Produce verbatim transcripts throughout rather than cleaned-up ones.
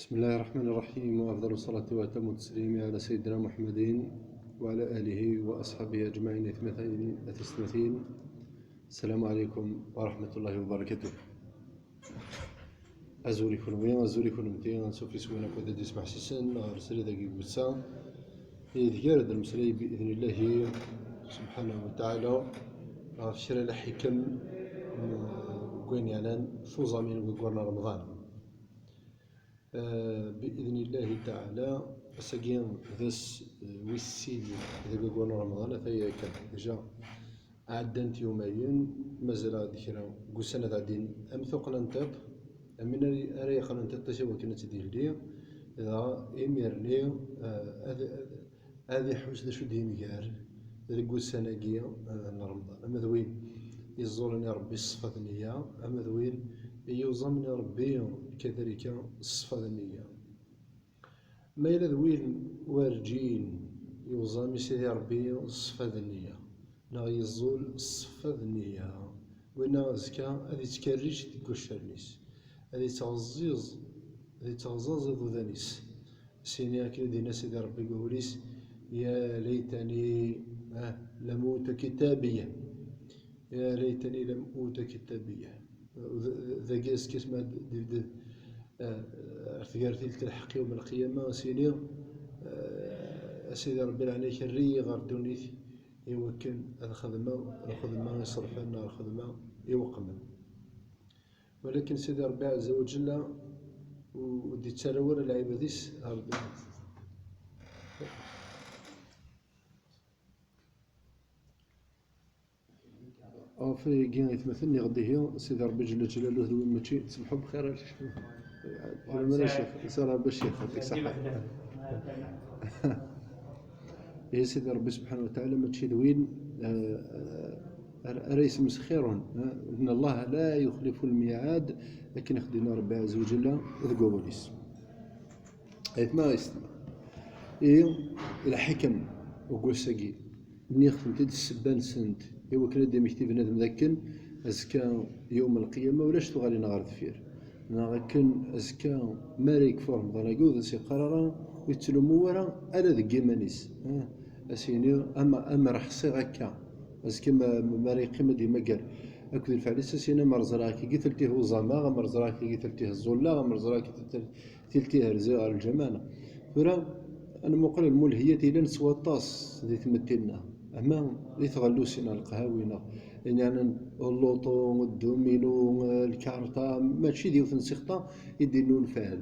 بسم الله الرحمن الرحيم، وأفضل الصلاة وأتم التسليم على سيدنا محمد وعلى آله وأصحابه أجمعين. أثمثين أتستمثين. السلام عليكم ورحمة الله وبركاته. Azul i kunwi, azul i kunmti, ansuf iswi-nwen akked ad ismeḥsisen ɣer srid-agi n wass-a. Ideg ara d-nemmeslay bi idnillahi subḥanahu wa taɛala ɣef kra n lḥikem n, deg wayen yeɛnan tuẓamin n waggur n Remḍan. Eh, bi idnillahi taɛala, ass-agi d ass, eh, wis sin deg waggur n Remḍan, ataya kan. Déjà, ɛeddant yumayen, mazal-aɣ-d kra n wussan ad ɛeddin, am tuqqna n tiṭ, am win ara, ara yeqqnen tiṭ-is i wakken ad tt-id-yeldi, dɣa imir-nni, eh, ad, ad, ad iḥuss d acu d-yemgar deg wussan-agi, eh, n Remḍan. Ama d win yeẓẓulen i Rebbi s ṣṣfa d nniya, ama d win yuẓamen i Rebbi kadalika s ṣṣfa d nniya. Ma yella d win werǧin yuẓam i Sidi Rebbi s ṣṣfa d nniya, neɣ yeẓẓul s ṣṣfa d nniya, winna azekka ad yettkerric deg waccaren-is, ad yettɣeẓẓiẓ, ad yettɣeẓẓaẓ iḍudan-is. Sini akken i d-yenna Sidi Rebbi deg wawal-is: "Ya laytani, ah, lam uta kitabiya." "Ya laytani lam uta kitabiya." D-, d-, dagi askisem ad d-, d-, d-, eh, ar tgertilt lḥeqq yawm lqiyama, sini, eh, a Sidi Rebbi leɛnaya-k, err-iyi ɣer ddunit i wakken ad xedmeɣ lxedma iṣerfan neɣ lxedma iweqmen. Walakin Sidi Rebbi Ɛezza wa Ǧella ur, ur d-ittarra ara lɛibad-is ɣer ddunit. Ɣef wayagi aytmaten, nniɣ-d ihi, Sidi Rebbi Ǧella Ǧelaluh d win mačči, tsemḥu bxir, a Ccix. Tura mara Ccix, Sara Rebbi Ccix, yeɛṭik ṣṣeḥḥa. Ihi Sidi Rebbi subḥanahu wa taɛala mačči d win, eh, ara, ara yesmesxiren, eh, inna Allaha la yuxlifu lmiɛad, akken i xeddim Rebbi Ɛezza wa Ǧella deg wawal-is. Aytma, aytma. I lḥikem n wass-agi, nniɣ-tent-id ssebba-nsent, i wakken ad d-yemmekti bnadem d akken azekka yawm lqiyama ulac tuɣalin ɣer deffir. Neɣ akken azekka mi ara yekfu Remḍan-agi ur as-yeqqar ara, ur yettlumu ara, ala deg yiman-is. Ah, a s-yini, ama, amer ḥṣiɣ akka, azekka ma, ma ara yeqqim ad yemmager akked lfeɛl-is, a s-yini amer ẓriɣ akka gi teltih uẓameɣ, amer ẓriɣ akka gi teltih ẓẓulleɣ, amer ẓriɣ akka gi tel-, tilti herziɣ ɣer lǧamana. Tura, ad nmuqel lmulhiyat yellan s waṭas di tmetti-nneɣ. Ama di tɣellusin, neɣ leqhawi, neɣ, yeɛni, lluṭu, ddomino, lkarṭa, mačči d yiwet n ssixṭa i d-innulfan.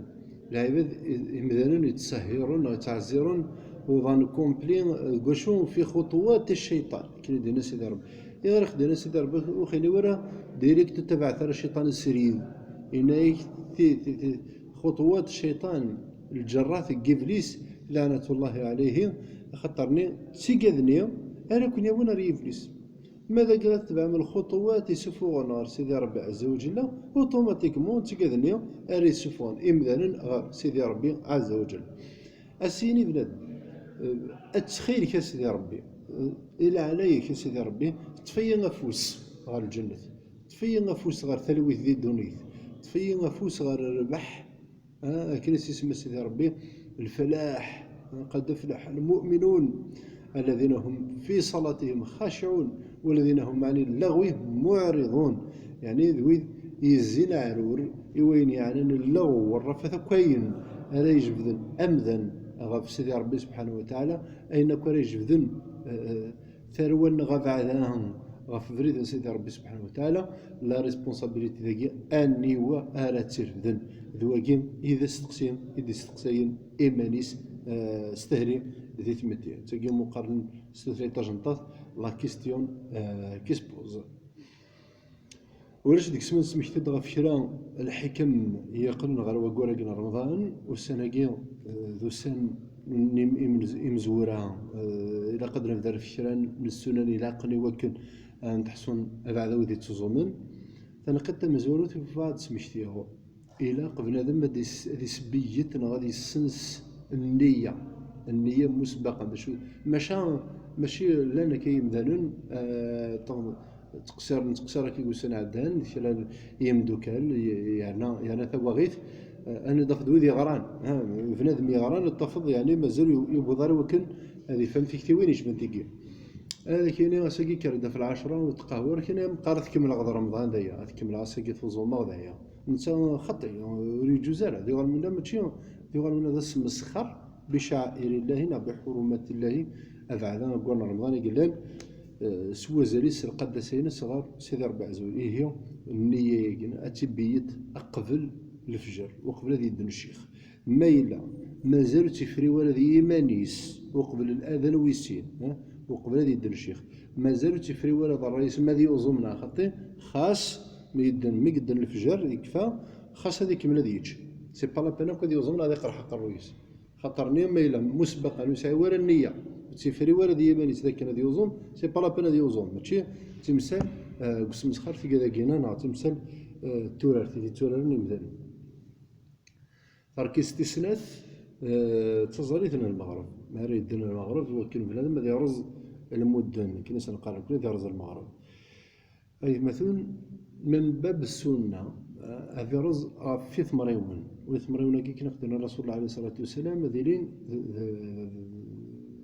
Lɛibad, imdanen yettṣehhiren neɣ yettɛezziren, uḍan complet, eh, deg wacu, fi xuṭuwat cciṭan, akken i d-yenna Sidi Rebbi. Iɣer i ɣ-d-yenna Sidi Rebbi, ur ɣ-ini wara direct ur ttabaɛet ara cciṭan srid. Yenna-yak ti, ti, ti, xuṭuwat cciṭan, lǧerrat n yiblis, laɛnatullahi ɛalayhi, axaṭer-nni d tigad-nni ara ken-yawin ar yiblis. Ma d akka tetebɛem lxuṭuwat isufuɣen ɣer Sidi Rebbi Ɛezza wa Ǧella, uṭumatikman d tigad-nni ara yessufɣen imdanen ɣer Sidi Rebbi Ɛezza wa Ǧella. A s-yini bnadem, eh, ttxil-k a Sidi Rebbi, eh, i leɛnaya-k a Sidi Rebbi, ṭṭef-iyi afus ɣer lǧennet, ṭṭef-iyi afus ɣer talwit di ddunit, ṭṭef-iyi afus ɣer rrbeḥ, ah, akken i s-isemma Sidi Rebbi, lfalaḥ, ah, qad aflaḥ lmu'minun, alladhina hum fi ṣalatihim xaciɛun, walladhina hum ɛani llaɣwi muɛriḍun. Yeɛni d wid yezzin aɛrur i wayen yeɛnan lleɣw, rrafat akk ayen ara ijebden amdan ɣef Sidi Rebbi subḥanahu wa taɛala, ayen akk ara ijebden, eh, eh, tarwa-nneɣ abeɛda ɣef ubrid n Sidi Rebbi subḥanahu wa taɛala, la responsabilité dagi aniwa ara tt-irefden. D wagi i d asteqsi i d-isteqsayen iman-is, eh, s tehri di tmetti. D tagi umi qqaren s tutlayt tajenṭaṭ la question, eh, qui se pose. Ulac deg-s ma nesmekti-d ɣef kra n lḥikem yeqqnen ɣer waggur-agi n Remḍan. Ussan-agi, eh, d ussan n im-, imez-, imezwura, eh, ilaq ad nebder ɣef kra n ssunan ilaqen i wakken ad neḥṣun abeɛda wid ittuẓumen. Taneqqiḍt tamezwarut i bɣiɣ ad d-smektiɣ. Ilaq bnadem ad is-, ad isbeyyet neɣ ad yessens nniya. Nniya musbaqa. D acu, maca, mačči llan akka yimdanen, eh, ṭṭ-, ttqeṣṣiren, ttqeṣṣiren akka deg ussan iɛeddan, kra n yimdukal, y-, yerna, yerna tawaɣit, Ad nḍaf d wid yeɣran, ha, bnadem yeɣran, ad tafeḍ, yeɛni, mazal ur yewwiḍ ara wakken ad ifhem tiktiwin yecban tigi. Ad ak-yini, ass-agi kker-d ɣef lɛecṛa ur tqehhu ara, kini meqqar ad kemmleɣ d Remḍan daya, ad kemmleɣ ass-agi tuẓumeɣ daya. Netta xaṭi, ur yeǧuz ara, diɣen winna mačči, diɣen winna d asmesxer bi caɛair Illahi neɣ bi ḥurumat Illahi, abeɛda aggur n Remḍan i yellan, eh, s wazal-is, s lqaddasa-ines ɣer Sidi Ṛebbi Ɛezza wa Jell. Ihi, nniya-agi ad tibiyyet qbel lefjer, uqbel ad yedden ccix. Ma yella mazal ur tt-ifri wara d yiman-is, uqbel ladan wis sin, eh, uqbel ad yedden ccix, mazal ur tt-ifri wara d ṛṛay-is ma ad yuẓum neɣ xaṭi, xas mi yedden, mi yedden lefjer, yekfa, xas ad ikemmel ad yečč. C'est pas la peine akk ad yuẓum neɣ ad iqerḥ aqerruy-is. Xaṭer-nni ma yella musbaqan ur yesɛi wara nniya, ur tt-ifri wara d yiman-is d akken ad yuẓum, c'est pas la peine ad yuẓum. Mačči d timsal, eh, deg usmesxer tigad-agi-nna, neɣ d timsal, eh, d turart i t-itturaren imdanen. Tarkist tis snat, eh, d taẓallit n lmeɣreb. Mi ara yedden lmeɣreb, iwakken bnadem ad yerẓ lmudden, akken i s-neqqar nekkni, ad yerẓ lmeɣreb. Aytmaten, min bab ssunna, eh, ad yerẓ ɣef i temriwin. U i temriwin-agi, akken i ɣ-d-yenna Rasulullah alayhi ṣṣalatu wassalam, ad ilin d, d,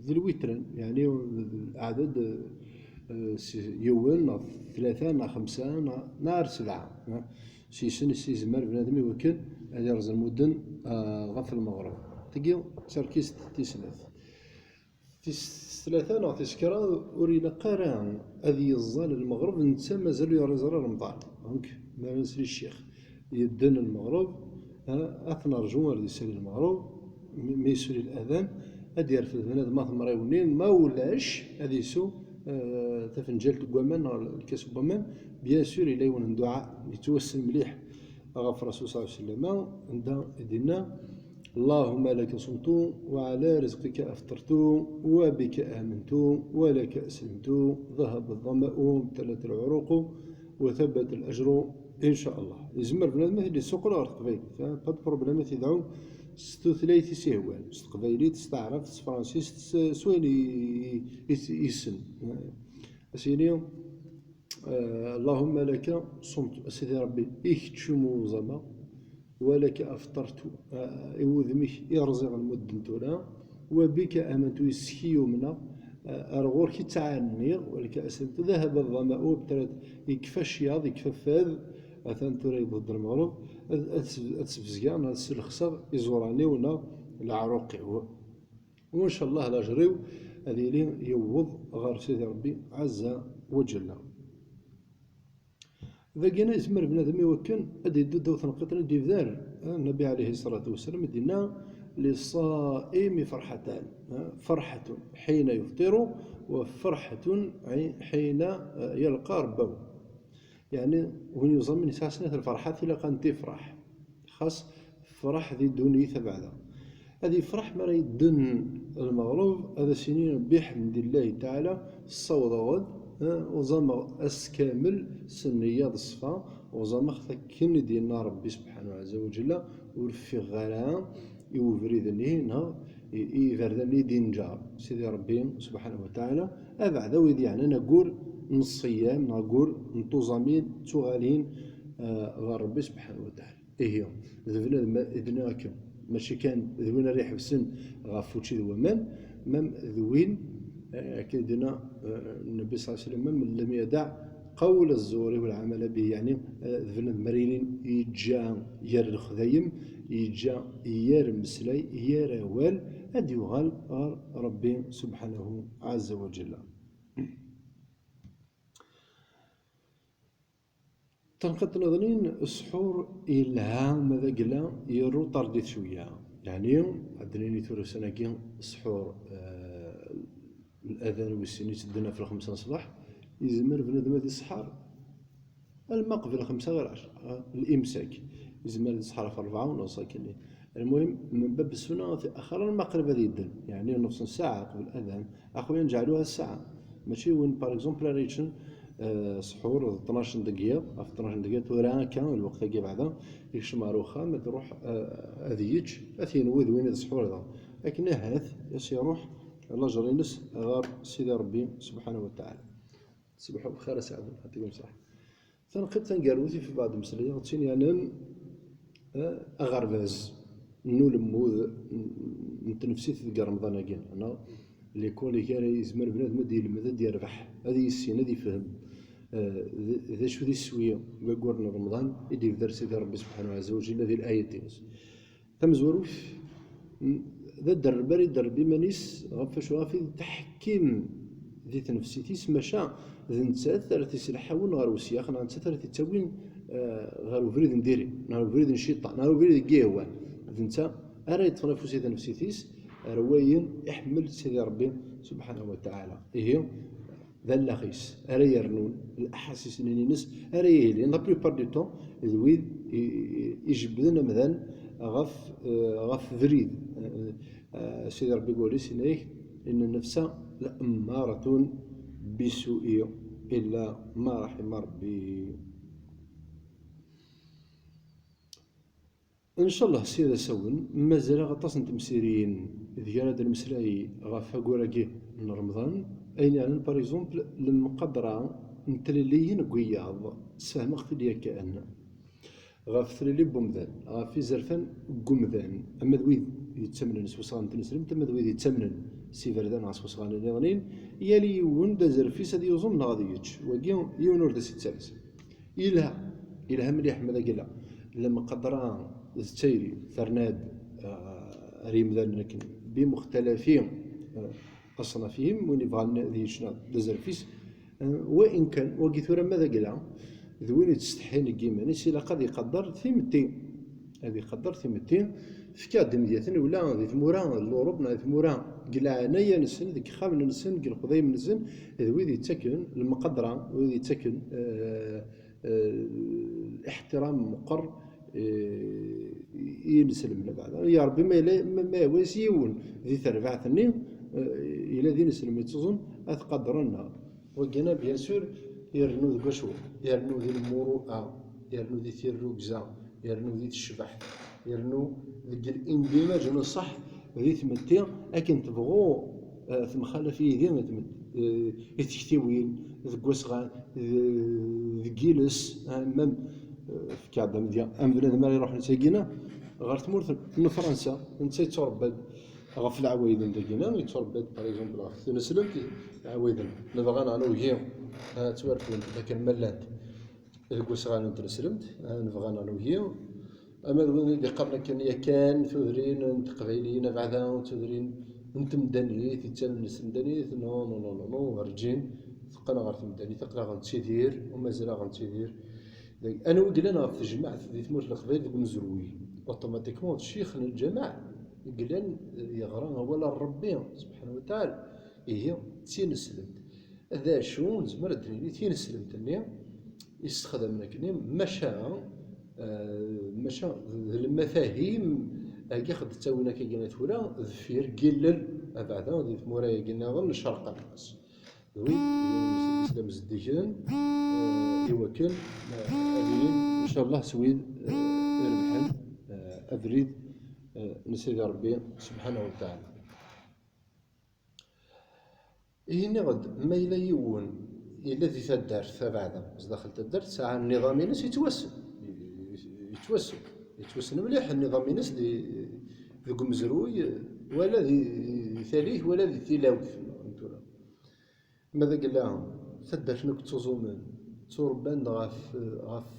d lwitran, yeɛni d, d leɛdad, eh, s, yiwen, neɣ tlata, neɣ xemsa, neɣ, neɣ ar sebɛa, eh. S yis-sen i s-yezmer bnadem iwakken ad yerẓ lmudden, eh, ɣef lmeɣreb. Tagi d tarkist tis snat. Tis tlata neɣ tis kraḍ, ur ilaq ara ad yeẓẓal lmeɣreb netta mazal ur yerẓ ara Remḍan. Donc, ma ara nesli ccix, yedden lmeɣreb, ha, ad t-nerǧu ar d-isali lmeɣreb, mi, mi yessuli ladan, ad d-yerfed bnadem ɣef temriwin, ma ulac, ad isew, eh, tafenǧalt n waman neɣ lkas n waman. Bien sûr, yella yiwen n dduɛa yettwassen mliḥ ɣef Rasul ṣalla Llahu ɛalayhi wa sallam, anda i d-yenna: اللهم لك صمت وعلى رزقك أفطرت وبك آمنت ولك أسلمت، ذهب الظمأ وابتلت العروق وثبت الأجر إن شاء الله. Yezmer bnadem ad t-id-yessuqel ɣer teqbaylit, ha, pas de problème, ad t-yedɛu s tutlayt i s-ihwan, s teqbaylit, s taɛrabt, s tefransist, s, s wayen i, i, i, i yessen. Ad s-yini, eh, اللهم لك صمت, a Sidi Ṛebbi, i kečč umi uẓameɣ, ولك أفطرت, eh, i wudem-ik i rẓiɣ lmudden tura, وبك آمنت, yes-k i yumneɣ, eh, ar ɣur-k i ttɛenniɣ, ولك أسلمت, ذهب الظمأ, wabetrat yekfa cciyaḍ, yekfa fad, atan tura yewweḍ-d lmeɣreb, ad, ad s-, ad sbezgeɣ neɣ ad slexseɣ iẓuran-iw neɣ leɛruq-iw. Wa ncallah lajer-iw ad yili yewweḍ ɣer Sidi Ṛebbi ɛezza wa ǧella. Dagi-nni yezmer bnadem iwakken ad yeddu ddaw tenqiḍt-nni d-yebder, eh, Nnbi ɛalayhi ṣṣalatu wassalam i d-yenna: للصائم فرحتان, eh, فرحة حين يفطر وفرحة حين, eh, يلقى ربه. Yeɛni, win yuẓamen yesɛa snat lferḥat ilaq ad tent-ifreḥ. Xas fraḥ di ddunit abeɛda. Ad ifreḥ mi ara yedden lmeɣreb, ad as-yini: Rebbi, ḥemdillahi taɛala, ssawḍeɣ-d, eh, uẓameɣ ass kamel s nniya d ṣṣfa, uẓameɣ-t akken i d-yenna Rebbi subḥanahu ɛezza wa ǧella, ur ffiɣeɣ ara i ubrid-nni neɣ i, i yiberdan-nni i d-inǧer Sidi Rebbi subḥanahu wa taɛala, abeɛda wid yeɛnan aggur n ṣṣiyam neɣ aggur n tuẓamin d tuɣalin, eh, ɣer Rebbi subḥanahu wa taɛala. Ihi, d bnadem i d-nniɣ akken, mačči kan d win ara iḥebsen ɣef wučči d waman, même d win, eh, akken i d-yenna, eh, Nnbi ṣalla Llahu ɛalayhi wa sallam: من لم يدع قول الزور والعمل به, yeɛni, eh, d bnadem ara yilin yeǧǧa yir lexdayem, yeǧǧa yir mmeslay, yir awal, ad d-yuɣal ɣer Rebbi subḥanahu ɛezza wa ǧella. Tanqiḍt nniḍen, ṣṣḥur yelha ma d agla, yerru tardit cwiya. Yeɛni, ad d-nini tura ussan-agi ṣṣḥur, eh, ladan wis sin itedden ɣef lxemsa n ṣṣbeḥ, yezmer bnadem ad iṣḥer alma qbel xemsa ɣir ɛecra, eh, limsak. Yezmer ad iṣḥer ɣef rebɛa u nneṣ akkenni. Lmuhim, min bab ssunna, ad t-axer alma qrib ad yedden, yeɛni nneṣ n ssaɛa qbel ladan, axuya neǧɛeluha ssaɛa. Mačči win, par exemple, ara yeččen, eh, ṣṣḥur d ṭnac n deg yiḍ, ɣef ṭnac n deg yiḍ, tura akka, lweqt-agi beɛda, yekcem ɣer uxxam, ad iruḥ, eh, ad yečč, ad t-yenwi d win i d ṣṣḥur da. Akken ahat, ad s-iruḥ lajer-ines ɣer Sidi Ṛebbi subḥanahu wa taɛala. Ṣebḥu bxir a Saɛd, yɛṭikum ṣṣeḥḥa. Tanqiḍt taneggarut i f-, beɛd meslayeɣ, d tin yeɛnan eh, aɣerbaz n ulemmud n tnefsit deg Remḍan-agi, neɣ l'école i ara yezmer bnadem ad yelmed, ad yerbeḥ, ad yissin, ad yefhem, eh, d, d acu d iswi n waggur n Remḍan i d-yebder Sidi Ṛebbi subḥanahu ɛazza wa jalla di layat-ines. Tamezwarut, mm, d aderreb ara iderreb iman-is ɣef wacu, ɣef i d-teḥkim di tnefsit-is, maca d nettat ara t-iselḥawen ɣer usyax, neɣ nettat ara t-ittawin, eh, ɣer ubrid n diri, neɣ ubrid n cciṭan, neɣ ubrid n yiwan. D netta ara yeṭṭfen afus i tnefsit-is ar wayen iḥemmel Sidi Ṛebbi subḥanahu wa taɛala. Ihi, d allaɣ-is ara yernun, laḥasis-nni-ines ara yilin, la plupart du temps, d wid i, i, ijebbden amdan ɣef, eh, ɣef ubrid. Eh, eh, Sidi Ṛebbi deg wawal-is yenna-yak: "Inna nnefsa la ammaratun bissu'i illa ma raḥima Ṛebbi." Ncallah s yid asawen, mazal-aɣ aṭas n temsirin deg ara d-nemmeslay ɣef waggur-agi n Remḍan. Ayen yeɛnan, par exemple, lemqadra n tlelliyin n wiyaḍ, sfehmeɣ-t-id yakan. Ɣef tlelli n wemdan, ɣef izerfan n wemdan, ama d wid yettamnen s wesɣan n tneslemt, ama d wid yettamnen s iberdan ɣer s wesɣan nniḍen, yal yiwen d azref-is ad yuẓum neɣ ad yečč. Wagi, yiwen ur d as-yettales. Yelha, yelha mliḥ ma d agla. Lemqadra d tayri terna-d, eh, ar yimdanen akken bimuxtalafi, eh, aṣnafihim, win yebɣan ad yečč neɣ d azref-is. Eh, wa in kan, wagi tura ma d agla, d win yettsetḥin deg yiman-is, ilaq ad iqadder timetti. Ad iqadder timetti, fkiɣ-d imedyaten ula di tmura n Luṛup neɣ di tmura deg leɛnaya-nsen, deg yixxamen-nsen, deg lexdayem-nsen, d wid yettaken lemqadra, wid yettaken, eh, eh, iḥtiram meqqer, eh, i ineslem. Labeɛda, ya Ṛebbi, ma yella, ma, ma yewwi-s yiwen di terbaɛt-nni, eh, yella d ineslem yettuẓum, ad t-qadren, neɣ wagina, bien sûr, irennu deg wacu? Irennu di lmuru'a, irennu di tirrugza, irennu di tecbeḥt, irennu deg l'indimaj n ṣṣeḥ di tmetti, akken tebɣu, eh, temxalaf yid-i, eh, i tektiwin, deg wasɣan, eh, deg yiles, eh, même, eh, fkiɣ-d amedya, am bnadem ara iruḥen s-agina ɣer tmurt n Fransa, netta yetturebba-d ɣef leɛwayed n dagina, yetturebba-d, par exemple, ɣef tneslemt, leɛwayed n, nebɣa neɣ nugi, eh, ttwarfdent akken ma llant deg usɣan n tneslemt, eh, nebɣa neɣ nugi. Ama d win i d-iqqaren akken yakan tudrin n teqbayliyin abeɛda, tudrin n temdanit, ittallen n temdanit, non, non, non, non, non, werǧin teqqen ɣer temdanit, aql-aɣ nettidir, u mazal-aɣ nettidir. Anwa i yellan ɣef tejmaɛt di tmurt n Leqbayel deg umezruy? Automatiquement, ccix n lǧameɛ i yellan, eh, yeɣra awal n Ṛebbi, subḥanahu wa taɛala. Ihi, d tineslemt. D acu nezmer ad d-nini, tineslemt-nni i ssexdamen akkenni, maca, eh, maca d lmafahim agi i ɣ-d-ttawin akka tura deffir n yilel abeɛda di tmura-agi nniḍen n Ccerq Ameqdec. D wid i d-islam zeddigen, eh, i wakken, eh, ad ilin, ncallah, s wid, eh, irebḥen, eh, abrid, eh, n Sidi Ṛebbi, subḥanahu wa taɛala. Ihi nniɣ-d, ma yella yiwen yella di taddart tabeɛda, zdaxel taddart, tesɛa nniḍam-ines yettwassen, yettwassen, yettwassen mliḥ nniḍam-ines di, deg umezruy, wala di, di talit, wala di tilawt n tura. Ma d agella, taddart-nni akk ttuẓumen, tturebban-d ɣef, ɣef,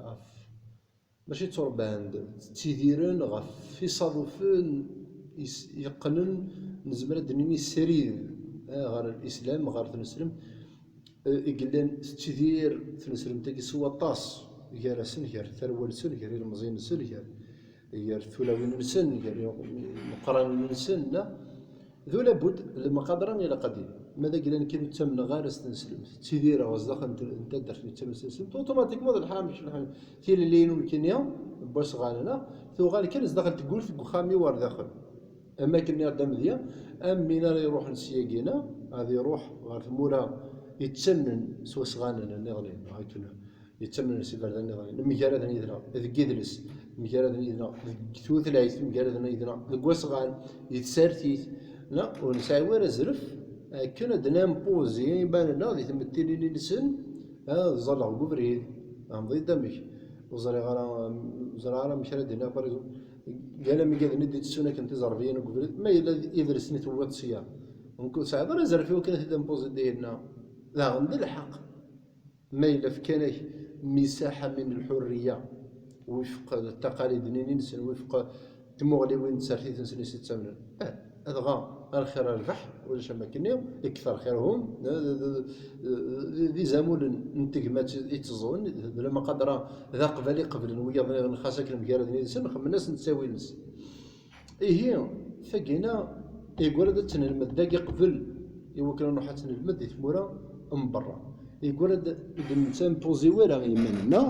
ɣef, mačči tturebban-d, ttidiren ɣef isaḍufen is-, yeqqnen, nezmer ad d-nini, srid, eh, ɣer lislam, ɣer tneslemt, eh, i yellan tettidir tneslemt-agi s waṭas gar-asen, gar tarwa-nsen, gar ilemẓiyen-nsen, gar, gar tulawin-nsen, gar imeqqranen-nsen, neɣ d ulabud, lemqadra ilaq ad d-yili. Ma d agella nekk ur ttamneɣ ara s tneslemt, ttidireɣ zdaxel n t-, n taddart ur ttamneɣ s tneslemt, automatiquement d lḥaram, mec lḥaram. Tilelliyin ur nekkini, n wasɣan-a, tuɣal kan zdaxel n tewwurt deg uxxam-iw ar daxel. Am akken nniɣ-d amedya, am win ara iruḥen syagina, ad iruḥ ɣer tmura yettamnen s wasɣan-nniḍen, akken yettamnen s iberdan nniḍen, mgaraden yid-neɣ deg yidles, mgaraden yid-neɣ deg tutlayt, mgaraden yid-neɣ deg wasɣan, di tsertit, neɣ ur nesɛi wara azref akken ad d-nimpuzi iman-nneɣ di tmettilin-nsen, ad ẓalleɣ deg ubrid, amḍi-d amek, Ur ẓriɣ ara, ur ẓriɣ ara amek ara d-iniɣ, par exemple, yal amigad-nni d-ittettun akken tiẓerbiyin deg ubrid, ma yella idles-nni tewwiḍ sya, donc ur tesɛiḍ ara azref i wakken ad t-id-impozi dinna. Daɣen d lḥeqq. Ma yella fkan-ak misaḥa min lḥurriya, wifq taqalid-nni-nsen, wifq tmuɣliwin n tsertit-nsen i s-ittamnen. Eh, dɣa, a lxir a rrbeḥ, ulac am akken-nni, ikter xirhum, d, d, d, d, d izamulen n tegmat i tteẓẓun, d lamaqadra d aqbal iqeblen wiyaḍ-nniḍen, xas akken mgaraden yid-sen, xemmen-asen ttawil-nsen. Ihi, tagina, yeggara-d ad tt-nelmed dagi qbel, i wakken ad nruḥ ad tt-nelmed di tmura n berra. Yeggara-d ur d-nettimpuzi wara i yiman-nneɣ,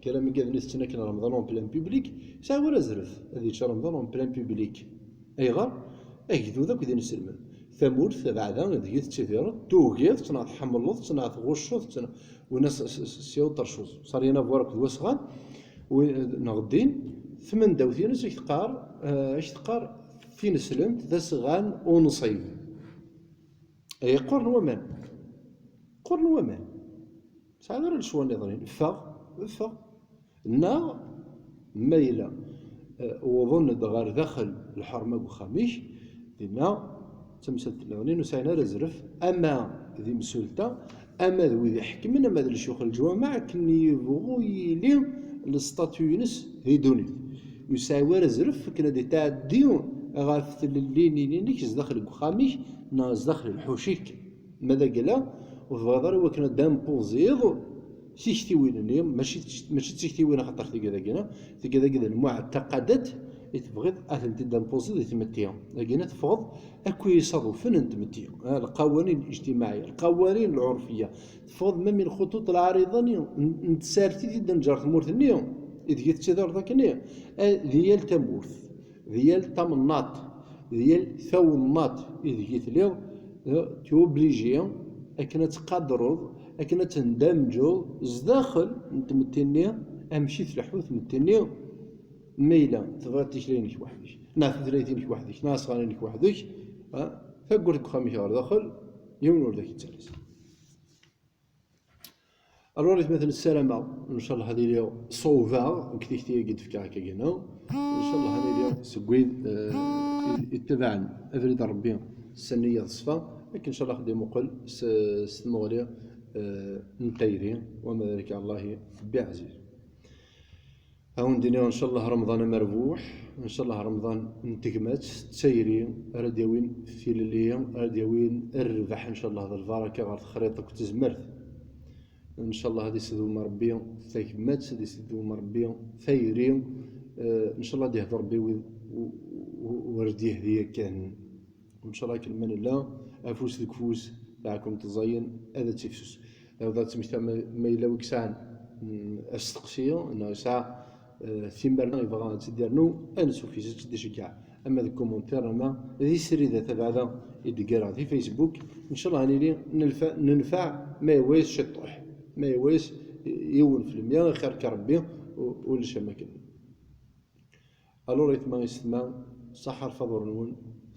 kra mi gad nittetten akken Remḍan en plein public, yesɛa wara azref ad yečč Remḍan en plein public. Ayɣer? Agdud akk d inselmen. Tamurt tabeɛda ideg i tettidireḍ, tugiḍ-tt neɣ tḥemmleḍ-tt neɣ tɣucceḍ-tt, win s, s, s, c'est autre chose. Ça n'a rien à voir akked wasɣan, wi-, neɣ ddin, tmendawt-ines ak teqqar, eh, ak teqqar tineslemt d asɣan unṣib. Ay, qquren waman. Qquren waman. Sɛiḍ ara lecɣal nniḍen. Ffeɣ, ffeɣ. Neɣ ma yella, eh, wwḍen-d ɣer daxel lḥerma deg uxxam-ik, dinna d tamsalt nniḍen ur sɛin ara azref, ama d imsulta, ama d wid iḥekmen, ama d lecyux n leǧwameɛ, akken yebɣu yili lestatu-ines di ddunit. Ur yesɛi wara azref akken ad d-itɛeddi ɣef tlellin-inek zdaxel deg uxxam-ik neɣ zdaxel lḥuc-ik. Ma d agla, ur tebɣiḍ ara i wakken ad d-ampuziḍ tiktiwin-nni, mačči, mačči d tiktiwin axaṭer tigad-agi, tigad-agi d lmuɛtaqadat i tebɣiḍ ad tent-id-ampuziḍ di tmetti. Dagi teffɣeḍ akk isaḍufen n tmetti, ah, lqawanin ijtimaɛiyya, lqawanin lɛurfiyya, teffɣeḍ ma min lxuṭuṭ lɛariḍa-nni n, n tsertit i d-neǧǧer tmurt-nni ideg i tettidireḍ akkenni, ah, di yal tamurt, di yal tamnaḍt, di yal tawennaḍt ideg i tliḍ, eh, tu obligé akken ad tqadreḍ, akken ad tendamǧeḍ zdaxel n tmetti-nni, amek i tleḥḥu tmetti-nni, ma yella tebɣiḍ tikla-inek weḥd-k, neɣ tutlayt-inek weḥd-k, neɣ asɣan-inek weḥd-k, eh, taggurt deg uxxam-ik ɣer daxel, yiwen ur d ak-yettalas. Alors, atmaten, ssarameɣ, ncallah, ad iliɣ ṣewbeɣ deg tikti-agi d-fkiɣ akka gina. Ncallah, ad nili seg wid, eh, i, ittabaɛen abrid n Rebbi s nniya d ṣṣfa, akken ncallah ad d-imuqel s, s tmuɣli, eh, n tayri, wama dalik ɛala Llahi bi ɛziz. Ad wen-d-iniɣ, ncallah, Remḍan amerbuḥ, ncallah, Remḍan n tegmat, d tayri ara d-yawin tilelli, ara d-yawin rrbeḥ, ncallah, d lbaraka ɣer texriṭ akked tezmert. Ncallah, ad isdum Rebbi tagmat, ad isdum Rebbi tayri, eh, ncallah, ad ihdu Rebbi wid u-, u-, u-, ur d-yehdi yakan. Ncallah, akken ma nella, afus deg ufus, taɛkumt ẓẓayen, ad tt-ifsus. Aw ad tmekta ma, ma yella wi yesɛan, mm, asteqsi, neɣ yesɛa, eh, timerna yebɣa ad tt-id-yernu, ansuf-is, ad tt-id-iceggeɛ. Ama deg commentaire, ama di srida tabeɛda i d-ggareɣ di Facebook. Ncallah, ad nili nenfa-, nenfeɛ ma yewwa-yas ciṭṭuḥ, ma yewwa-yas yiwen fi lmya, ixir-k Rebbi, u-, ulac am akken. Alors, aytma, yessetma, ṣaḥḥa lfaḍur-nwen,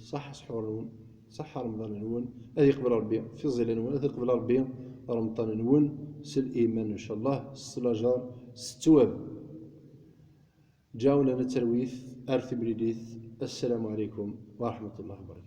ṣaḥḥa ssḥur-nwen, ṣaḥḥa remḍan-nwen, ad yeqbel Rebbi tiẓilin-nwen, ad yeqbel Rebbi remḍan-nwen s liman, ncallah, s lajer, s ttwab. Ǧaw lana talwit, ar timlilit, assalamu ɛalaykum wa raḥmatullahi wa barakatuh.